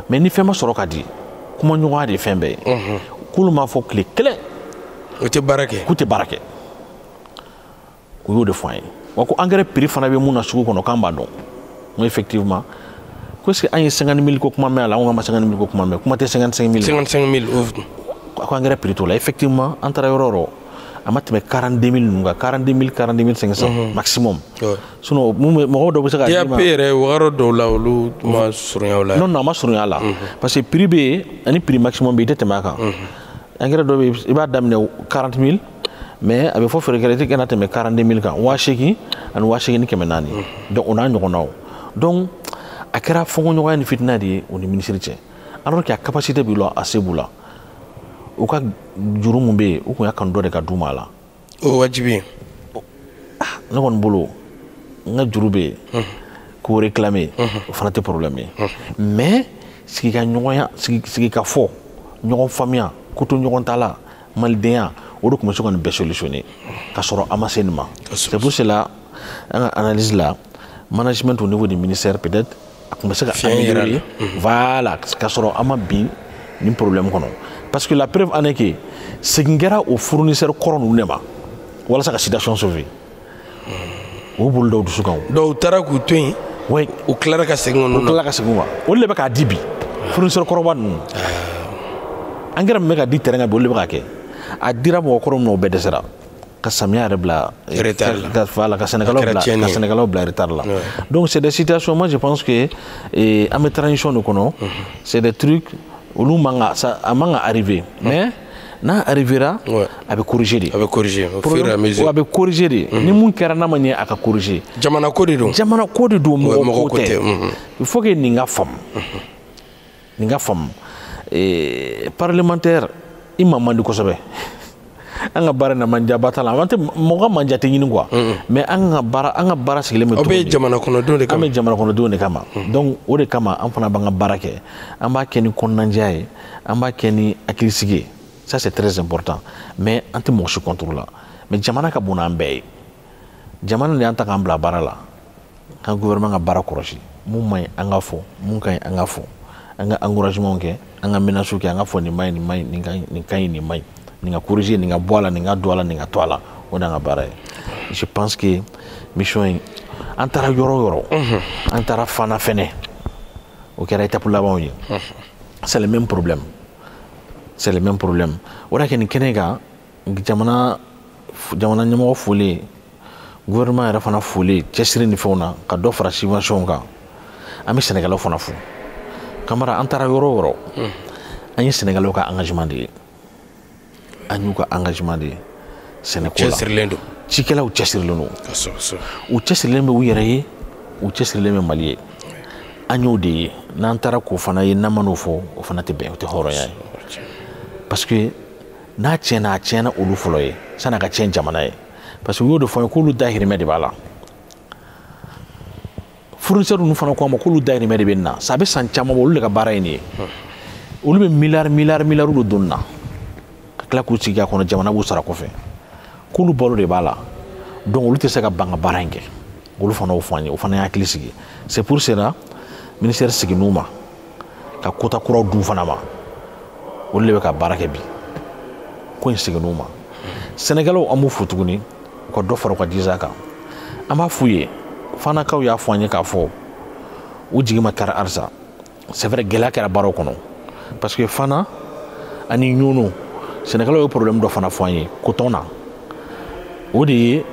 Mais ni fɛn ma sɔrɔ ka di, kumaɲɔgɔnya de ye fɛn bɛɛ ye. K'olu m'a fɔ tile kelen. U tɛ baara kɛ. K'u tɛ baara kɛ. U y'o de fɔ an ye. Wa ko engrais prix fana bɛ mun na sugu kɔnɔ k'an b'a dɔn. N ko effectivement ko est-ce que an ye 50 000 ko kuma mɛn a la, an ko k'an ma 50 000 ko kuma mɛn, kuma tɛ 55 000. 55 000. Ko engrais prix t'o la. Effectivement an taara yɔrɔ o yɔrɔ a ma tɛmɛ 42 000 ninnu kan, 42 000, 42 500 maximum. Sinon mɔgɔw dɔw bɛ se k'a d'i ma. DAP yɛrɛ wagati dɔw la olu ma surunya o la. Non non a ma surunya a la. Parce que prix bɛ yen ani prix maximum bɛ yen i tɛ tɛmɛ a kan. Engrais dɔ bɛ yen i b'a daminɛ 40 000 mais a bɛ fɔ feerekɛla i tɛ kana tɛmɛ 42 000 kan, 8 000 ani 8 400. Donc o n'a ɲɔgɔnnaw. Donc a kɛra fɔnkɔɲɔgɔnya ni fitina de ye o ni ministre cɛ. Alors que a capacité b'u la, a se b'u la. U ka juru mun bɛ yen u kun y'a kanu dɔ de ka d'u ma a la. O wajibi. Ne kɔni bolo n ka juru bɛ yen k'o réclamer o fana tɛ problème ye. Mais sigi ka ɲɔgɔnya sigi ka fɔ ɲɔgɔn faamuya ko to ɲɔgɔn ta la malidenya o de tun bɛ se ka nin bɛɛ solutionner ka sɔrɔ an ma se nin ma. C'est pour cela an ka analyse la management au niveau du ministère peut-être a tun bɛ se ka améliorer. Voilà ka sɔrɔ an ma bin nin problème kɔnɔ. Parce que la preuve en est que segin kɛra o fournisseur kɔrɔ ninnu de ma walasa ka situation sauver. U bolo da u dusu kan. Dɔw taara k'u to yen. Oui. U tilara ka segin u tilara ka segin ma. Olu de bɛ k'a di bi fournisseur kɔrɔba ninnu. Engrais min bɛ ka di terrain kan bi olu de bɛ k'a kɛ. A dira mɔgɔ kɔrɔ min ma o bɛɛ dɛsɛra. Ka samiya yɛrɛ bila retard la. Voilà ka Sɛnɛgalɛw bila retard la. Donc c'est des situations, moi je pense que an bɛ transition de kɔnɔ. C'est des trucs olu man ka a man ka arriver. Mais n'a arrivera a bɛ corriger de. A bɛ corriger au fur et à mesure. A bɛ corriger de. Ni mun kɛra n'a ma ɲɛ a ka corriger. Jamana ko de don. Jamana ko de don, mɔgɔ ko tɛ. Il faut que nin ka faamu. Nin ka faamu. Parlementaire i ma man di kosɛbɛ. An ka baara in na manjaba t'a la, an tɛ mɔgɔ ka manja tɛ ɲini quoi. Mais an ka baara sigilen bɛ cogo di? Aw bɛ jamana kɔnɔdenw de kama. An bɛ jamana kɔnɔdenw de kama. Donc o de kama an fana b'an ka baara kɛ. An b'a kɛ ni kɔnɔnajɛya ye, an b'a kɛ ni hakilisigi ye. Ça c'est très important. Mais an tɛ mɔgɔ si contre la. Mais jamana ka bon n'an bɛɛ ye. Jamana de y'an ta k'an bila baara la. Ka gouvernement ka baara kɔlɔsi. Mun man ɲi an ka fɔ, mun ka ɲi an ka fɔ. An ka encouragement kɛ, an ka menaces kɛ, an ka fɔ nin man ɲi, nin man ɲi, nin ka ɲi, nin man ɲi. Nin ka corriger, nin ka bɔ a la, nin ka don a la, nin ka to a la. O de y'an ka baara ye. Je pense que mission in an taara yɔrɔ o yɔrɔ. An taara Fana fɛnɛ. O kɛra étape labanw ye. C'est le même problème. C'est le même problème. O de y'a kɛ nin kɛnɛ kan jamana ɲɛmɔgɔ folen, gouvernement yɛrɛ fana folen cɛsiri ni fɛnw na ka dɔ fara subvention kan. An bɛ Sɛnɛgalɛw fana fo. Kamara an taara yɔrɔ o yɔrɔ. An ye Sɛnɛgalɛw ka engagement de ye. An y'u ka engagement de ye sɛnɛko la. Cɛsirilen don. Cikɛlaw cɛsirilen don. U cɛsirilen bɛ u yɛrɛ ye, u cɛsirilen bɛ Mali ye. An y'o de ye. N'an taara k'o fana ye, n'an ma n'o fɔ, o fana tɛ bɛn, o tɛ hɔrɔnya ye. Parce que n'a tiɲɛna, a tiɲɛna olu fɔlɔ ye san'a ka tiɲɛ jamana ye, parce que u y'o de fɔ an ye k'olu dahirimɛ de b'a la. Fournisseur ninnu fana ko a ma k'olu dahirimɛ de bɛ nin na. Sa a bɛ san caman bɔ, olu de ka baara ye nin ye. Olu bɛ miliyari miliyari miliyariw de don nin na ka tila k'u sigi a kɔnɔ, jamana b'u sara kɔfɛ, k'olu balo de b'a la. Donc olu tɛ se ka ban ka baara in kɛ. Olu fana y'o fɔ an ye, o fana ye hakili sigi. C'est pour cela ministère seginn'u ma ka quota kuraw d'u fana ma. Olu de bɛ ka baara kɛ bi. Ko in seginn'u ma. Sɛnɛkɛlaw, an b'u fo tuguni, u ka dɔ fara u ka jija kan. An b'a f'u ye, Fanakaw y'a fɔ an ye k'a fɔ u jigi ma kari halisa. C'est vrai, gɛlɛya kɛra baaraw kɔnɔ, parce que Fana ani Ɲɔnɔ, sɛnɛkɛlaw ye problème dɔ fana fɔ an ye coton na. O de ye,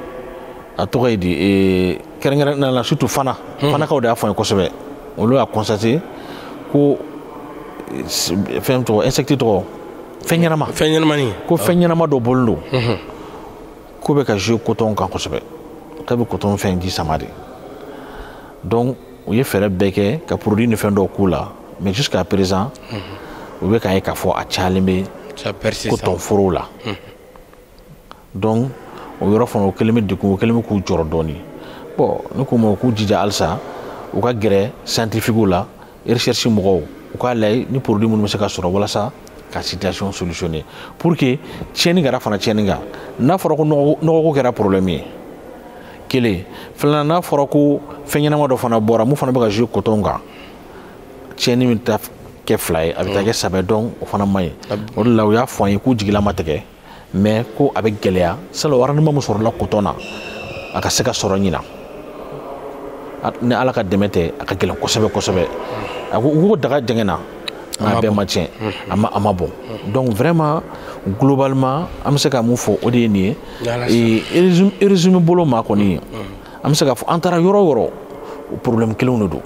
a tɔgɔ ye di, kɛrɛnkɛrɛnnenya la, surtout Fana, Fanakaw de y'a fɔ an ye kosɛbɛ. Olu y'a constaté ko fɛn tɔgɔ, insecte tɔgɔ, fɛn ɲɛnama, fɛn ɲɛnamani, ko fɛn ɲɛnama dɔ bɔlen don ko bɛ ka jouer coton kan kosɛbɛ, k'a bɛ coton fɛn ji sama de. Donc u ye fɛɛrɛ bɛɛ kɛ ka produit ni fɛn dɔw k'u la, mais jusqu'à présent u bɛ k'a ye k'a fɔ a cayalen bɛ coton forow la. Donc o yɔrɔ fana, o kɛlen bɛ degun, o kɛlen bɛ k'u jɔrɔ dɔɔni. Bon, ne k'u ma u k'u jija halisa, u ka gɛrɛ scientifique la, recherche mɔgɔw, u k'a lajɛ ni produit minnu bɛ se ka sɔrɔ walasa ka situation solutionner, pour que tiɲɛni kɛra fana tiɲɛni kan. N'a fɔra ko nɔgɔko kɛra problème ye kelen, filanan, n'a fɔra ko fɛn ɲɛnama dɔ fana bɔra mun fana bɛ ka jouer coton kan, tiɲɛni bɛ taa kɛ fila ye, a bɛ taa kɛ saba ye. Donc o fana man ɲi. O de la u y'a fɔ an ye k'u jigila ma tigɛ, mais ko a bɛ gɛlɛya. Salon, rendement min sɔrɔla coton na, a ka se ka sɔrɔ ɲina, ni Ala ka dɛmɛ tɛ, a ka gɛlɛn kosɛbɛ kosɛbɛ. A ko u ko daga jɛngɛnna, nka a bɛɛ ma tiɲɛ, a ma bɔn. Donc vraiment, globalement, an bɛ se ka mun fɔ, o de ye nin ye. Résumé bolo ma kɔni, an bɛ se k'a fɔ an taara yɔrɔ o yɔrɔ, problème kelenw de don.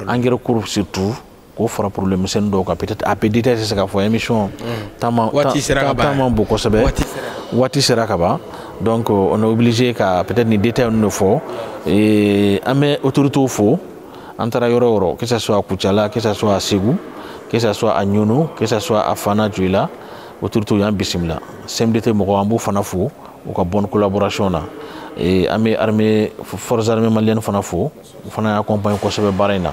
Engrais ko surtout, k'o fara problème misɛnnin dɔw kan, peut-être a bɛɛ détail tɛ se ka fɔ émission temps man bon kosɛbɛ, waati sera ka ban. Donc on est obligé ka peut-être nin détail ninnu de fɔ. An bɛ autorités fo. An taara yɔrɔ o yɔrɔ, que ça soit à Koutiala, que ça soit à Ségou, que ça soit à Niono, que ça soit à Fana, Dioïla, autorités y'an bisimila. CMDT mɔgɔw, an b'u fana fo u ka bonne collaboration na. An bɛ armée, forces armées maliennes fana fo, u fana y'a accompagné kosɛbɛ baara in na.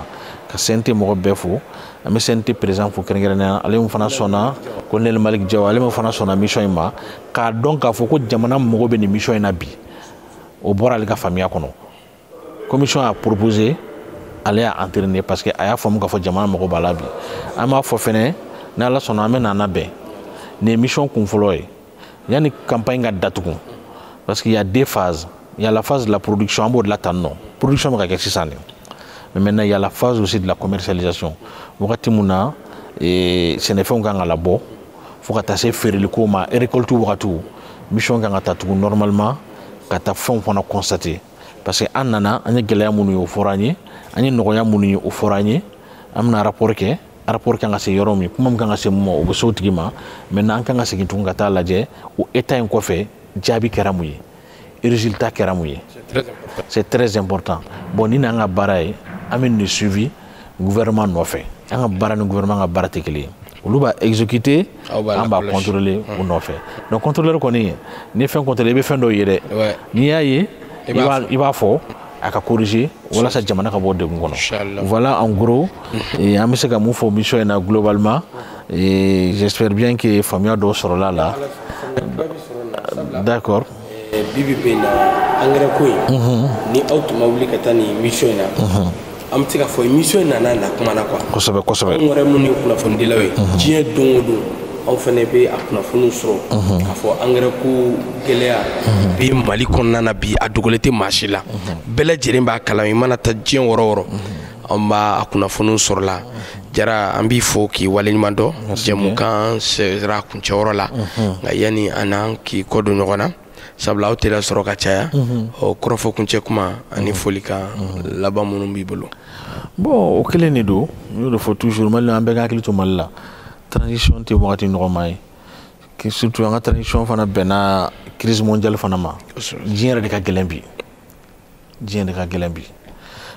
Ka CNT mɔgɔ bɛɛ fo. An bɛ CNT président fo kɛrɛnkɛrɛnnenya, ale min fana sɔnna, colonel Malick Diaw, ale min fana sɔnna mission in ma, k'a dɔn k'a fɔ ko jamana mago bɛ nin mission in na bi. O bɔra ale ka faamuya kɔnɔ. Commission y'a proposé, ale y'a entériné, parce que a y'a faamu k'a fɔ jamana mago b'a la bi. An b'a fɔ fɛnɛ, ni Ala sɔnna, an bɛ na bɛn nin ye mission kun fɔlɔ ye yanni campagne ka datugu, parce qu'il y a deux phases. Il y a la phase de la production, an b'o de la tan nɔ, production bɛ ka kɛ sisan de. Mais maintenant, il y a la phase aussi de la commercialisation, wagati mun na sɛnɛfɛnw kan ka labɔ fo ka taa se feereliko ma, récolte wagatiw. Mission kan ka taa tugun normalement ka taa fɛnw fana constater, parce que an nana, an ye gɛlɛya minnu ye, o fɔra an ye, an ye nɔgɔya minnu ye, o fɔra an ye. An bɛna rapport kɛ, rapport kan ka se yɔrɔ min, kuma min kan ka se mun ma, o bɛ se o tigi ma. Maintenant an kan ka segin tugun ka taa lajɛ o état in kɔfɛ, jaabi kɛra mun ye, résultat kɛra mun ye. C'est très important. Bon, ni n'an ka baara ye, an bɛ nin suivi gouvernement nɔfɛ. An ka baara ni gouvernement ka baara tɛ kelen ye. Olu b'a exécuter, an b'a contrôler u nɔfɛ. Donc contrôleur kɔni, n'i ye fɛn contrôler, i bɛ fɛn dɔw ye dɛ. N'i y'a ye, i b'a fɔ a ka corriger walasa jamana ka bɔ degun kɔnɔ. Voilà en gros, et an bɛ se ka mun fɔ mission in na globalement. Et j'espère bien que faamuya dɔw sɔrɔla la. D'accord. Bibi bɛ na engrais ko in, ni aw tun ma wuli ka taa nin mission in na, an bɛ se k'a fɔ mission in nana na kuma na quoi. Kosɛbɛ kosɛbɛ. Anw yɛrɛ minnu ye kunnafonidilaw ye, diɲɛ don o don, aw fana bɛ a kunnafoniw sɔrɔ k'a fɔ engrais ko gɛlɛya bi Mali kɔnɔna na bi, a dogolen tɛ maa si la, bɛɛ lajɛlen b'a kalama. I mana taa diɲɛ yɔrɔ o yɔrɔ, an b'a kunnafoniw sɔrɔ la. Jara, an b'i fo k'i waleɲuman dɔn. Jɛmukan sera kuncɛyɔrɔ la, nka yanni an n'an k'i kɔ don ɲɔgɔn na, sabula aw tɛ sɔrɔ ka caya, o kɔrɔfɔ kuncɛ kuma ani folikan laban minnu b'i bolo. Bon, o kelen de don, n y'o de fɔ toujours, Mali, an bɛɛ ka hakili to Mali la. Transition tɛ wagati nɔgɔma ye, surtout an ka transition fana bɛnna crise mondiale fana ma. Diɲɛ yɛrɛ de ka gɛlɛn bi, diɲɛ de ka gɛlɛn bi.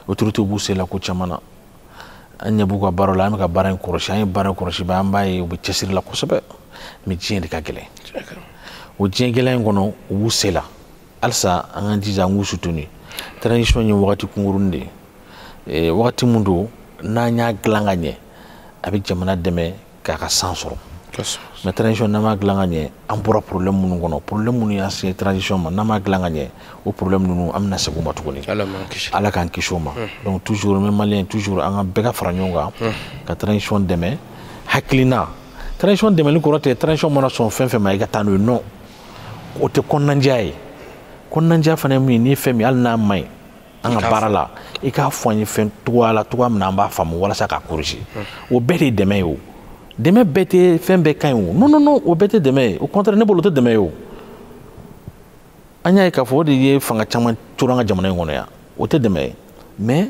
Autorités b'u se la ko caman na. An ɲɛ b'u ka baara la, an bɛ ka baara in kɔlɔsi, an ye baara in kɔlɔsi, an b'a ye u bɛ cɛsiri la kosɛbɛ, mais diɲɛ de ka gɛlɛn. O diɲɛ gɛlɛya in kɔnɔ, u b'u se la halisa. An k'an jija, an k'u soutenir. Transition ye wagati kunkurunin de ye, wagati mun don, n'an y'a dilan ka ɲɛ, a bɛ jamana dɛmɛ k'a ka san sɔrɔ. Mais transition, n'an m'a dilan ka ɲɛ, an bɔra problème minnu kɔnɔ, problème minnu y'an se transition ma, n'an m'a dilan ka ɲɛ, o problème ninnu, an bɛna segin u ma tuguni. Ala k'an kisi o ma. Donc toujours, n bɛ malien toujours, an ka bɛɛ ka fara ɲɔgɔn kan ka transition dɛmɛ. Hakilina transition dɛmɛli kɔrɔ tɛ transition mana sɔn fɛn fɛn ma, i ka taa n'o ye. Non, o tɛ kɔnɔnajɛya ye. Kɔnɔnajɛya fana ye mun ye? N'i ye fɛn min, hali n'a ma ɲi an ka baara la, i k'a fɔ an ye fɛn cogoya la, cogoya min na an b'a faamu walasa k'a corriger. O bɛɛ de ye dɛmɛ ye. O dɛmɛ bɛɛ tɛ fɛn bɛɛ ka ɲi o. Non, non, non, o bɛɛ tɛ dɛmɛ ye. Au contraire, ne bolo, o tɛ dɛmɛ ye. O an y'a ye k'a fɔ o de ye fanga caman turu an ka jamana in kɔnɔ yan. O tɛ dɛmɛ ye. Mais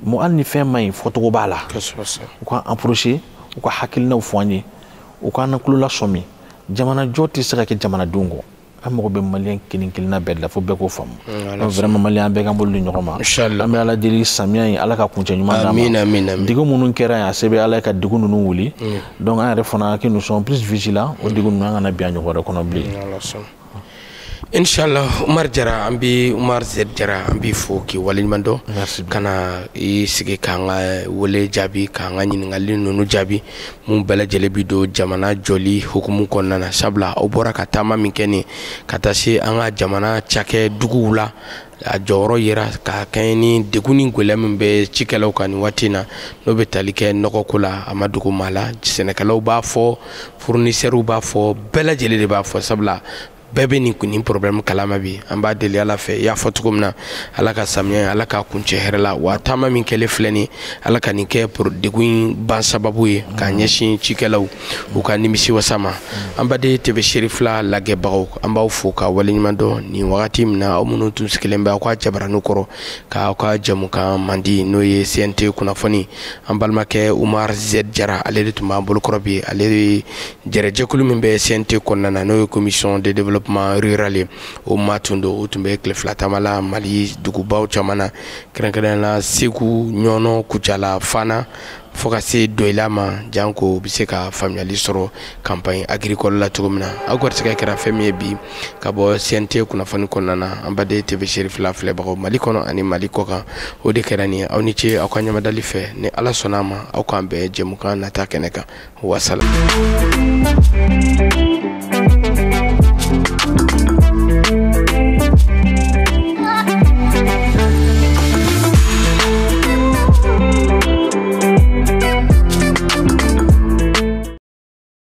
mɔ, hali ni fɛn ma ɲi, fɔcogo b'a la. U ka approcher, u ka hakilinaw fɔ an ye, u k'an tulo lasɔmi. Jamana jɔ tɛ se ka kɛ jamanadenw kɔ. An mago bɛ malien kelen kelenna bɛɛ de la, fo bɛɛ k'o faamu. Donc vraiment, malien, an bɛɛ k'an bolo di ɲɔgɔn ma. An bɛ Ala deli, samiya in, Ala ka kuncɛ ɲuman d'an ma. Degun minnu kɛra yan, a se bɛ Ala ye ka degun ninnu wuli. Donc an yɛrɛ fana, que nous sommes plus vigilants, o degun ninnu, an kana bin a ɲɔgɔn wɛrɛ kɔnɔ bilen. Inshallah. Umar Jara, an bi Umar Z Jara, an b'i fo k'i waleɲuman dɔn ka na i sigi k'an ka wele jaabi, k'an ka ɲininkali ninnu jaabi, mun bɛɛ lajɛlen bi don jamana jɔli hukumu kɔnɔna na. Sabula aw bɔra ka taama min kɛ nin ka taa se an ka jamana cakɛ duguw la, a jɔyɔrɔ yera ka kɛɲɛ ni degun ni gɛlɛya min bɛ cikɛlaw kan nin waati in na, n'o bɛ tali kɛ nɔgɔko la. A ma dogo maa la, sɛnɛkɛlaw b'a fɔ, fournisseurs b'a fɔ, bɛɛ lajɛlen de b'a fɔ, sabula bɛɛ bɛ nin problème kalama bi. An b'a deli Ala fɛ, i y'a fɔ cogo min na, Ala ka samiya, Ala k'a kuncɛ hɛrɛ la. Wa taama min kɛlen filɛ nin, Ala ka nin kɛ degun in ban sababu ye k'a ɲɛsin cikɛlaw u ka nimisi wasa ma. An baden TV Serifila lajɛbagaw, an b'aw fo ka waleɲuman dɔn nin wagati min na, aw minnu tun sigilen bɛ aw ka jabaranin kɔrɔ k'aw ka jamukan mandi, n'o ye CNT kunnafoni. An balimakɛ Umar Z Jara, ale de tun b'an bolokɔrɔ bi. Ale ye jɛrɛjɛkulu min bɛ CNT kɔnɔna na, n'o ye commission de développement rural ye, o maa tun don. O tun bɛ tile fila taama la Mali dugubaw caman na, kɛrɛnkɛrɛnnenya la Segu, Ɲɔnɔ, Kucala, Fana, fo ka se Doyila ma, janko u bɛ se ka faamuyali sɔrɔ campagne agricole la cogo min na. Aw garisɛgɛ kɛra fɛn min ye bi ka bɔ CNT kunnafoni kɔnɔna na, an baden TV Serifila filɛbagaw Mali kɔnɔ ani Mali kɔkan, o de kɛra nin ye. Aw ni ce aw ka ɲamadali fɛ. Ni Ala sɔnna a ma, aw k'an bɛn jɛmukan nata kɛnɛ kan. Wasala.